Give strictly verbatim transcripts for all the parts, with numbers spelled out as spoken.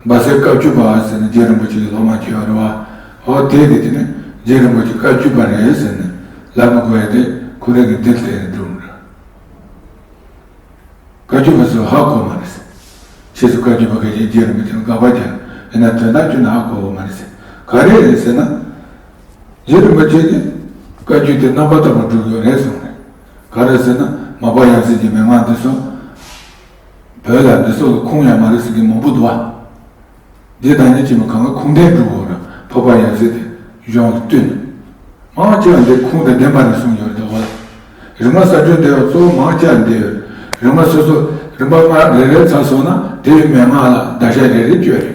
སྦ་སའི་བཀའ་བརྒྱུད་པ་ཟེར་ནས་རྗེ་རིན་པོ་ཆེ་གི་སློབ་མ་བྱས་པ་རེད་བ། འོ་དེ་གི་དེ་ནི་རྗེ་རིན་པོ་ཆེ་བཀའ་བརྒྱུད་པ་རེད་ཟེར་ནས་ལབ་མི་དགོས་ཡ་དེ་ཁོ་རང་གི་འདིར་བལྟས་ནས་འགྲོ་གི་རེད། བཀའ་བརྒྱུད་པ་ཚོས་ཧ་གོ་མ་རེད་ཟེར། ཕྱིས་སུ་བཀའ་བརྒྱུད་པ་གི་རྗེ་རིན་པོ་ཆེ་ལ་དགག་པ་རྒྱག་ཡིན་ན་དོན་དག་ཁྱོན་ནས་ཧ་གོ་གི་མ་རེད་ཟེར། ག་རེ་རེད་ཟེར་ན། རྗེ་རིན་པོ་ཆེ་གིས་བཀའ་བརྒྱུད་དེ་རྣམ་པར་དག་པར་སྒྲུབ་ཡོད་རེད་གསུངས་རེད། ག་རེ་ཟེར་ན་མར་པ་ཡབ་སྲས་ཀྱི་མན་ངག་འདི་ཚོ་བོད་ལ་འདི་ཚོ་ལ་ཁུངས་ཡོད་མ་རེད་ཟེར་མཁན་མང་པོ་འདུག་བ། འདི་དང་ཉིད་ཀྱི་མི་གང་ག་ཁུངས་ལྡན་སྒྲུབ་དགོས་ར་འཕགས་པ་ཡབ་སྲས་དེ་གཞུང་ལ་བསྟུན། མང་ཆེ་བ་འདི་ཁུངས་དང་ལྡན་པ་རེད་གསུངས་ཡོད་རེད་དོ། རིག་མ་གསར་བྱུང་འདི་བ་གཙོ་བོ་མང་ཆེ་བ་འདི་ཡོད། རིག་མ་སོ་སོ་རིམ་པ་ལྔ་རེ་རེ་ཚར་སོང་ན་དེའི་མན་ངག་ལ་བརྡར་ཤ་རེ་རེ་བཅོས་རེད།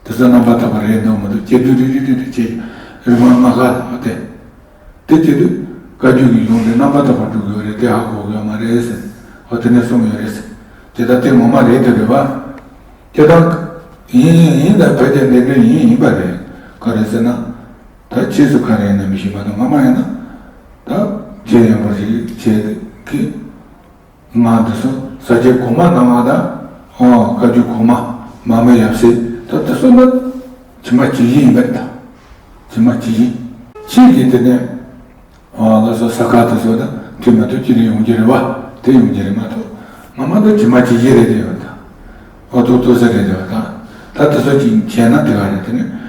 དེ་ཚོ་རྣམ་པར་དག་པ་རེད་འདུག་མི་འདུག་སྐྱེ་དུས་རེ་རེ་རེ་རེ་བྱས་རིག་མ་ལྔ་ཁ་ལ་མ་བལྟས། དེ་བྱེད་དུས་བཀའ་བརྒྱུད་ཀྱི་གཞུང་དེ་རྣམ་པར་དག་པར་སྒྲུབ་དགོས་རེད་དེ་ཧ་གོ་དགོས་མ་རེད་ཟེར། འོ་དེ་ནས་གསུངས་ཡོད་རེད་ཟེར། དེ་ལྟར་དེ་ངོ་མ་རེད་དེ་རེད་པ། དེ་དང་ཡིན་ཡིན་ཡིན་ད་བོད་དེ་འདི་འདྲ་ཡིན་ཡིན་པ་རེད། ག་རེ་ཟེར་ན། ད་ཕྱིས་སུ་ག་རེ་ཡིན་ན་མི་ཤེས་པ་དང་སྔ་མ་ཡིན་ན། ད་རྗེ་ཡང་པར་ཞིག་བྱས་ཀྱི། ང་འདི་ཚོ་ས་སྐྱའི་གོང་མ་རྣམ་ལྔ་དང་། ཨོ་བཀའ་བརྒྱུད་གོང་མ་མར་མེ་ཡབ་སྲས་ད་འདི་ཚོ་ནི་ཇི་མ་ཇི་བཞིན་ཡིན་པ་རེད་ད། ཇི་མ་ཇི་བཞིན། ཕྱིས་ཀྱི་དེ་ནས་ཨོ་ལ་སོ་ས་ཁ་དེ་ཚོ་ད་དུས་མ་དུས་ཅི་རིགས་ཡོང་རྒྱུ་རེད་བ། དེ་ཡོང་རྒྱུ་རེད་མ་གཏོགས་ང་མ་གཏོགས་ཇི་མ་ཇི་བཞིན་རེད་དེ་ཡོད་ད། ཨོ་ཏོག་ཏོག་ས་རེད་དེ་བ་ད། ད་དེ་ཚོ་ཅིག་བྱས་ན་དེ་ག་རེད་དེ་ནས་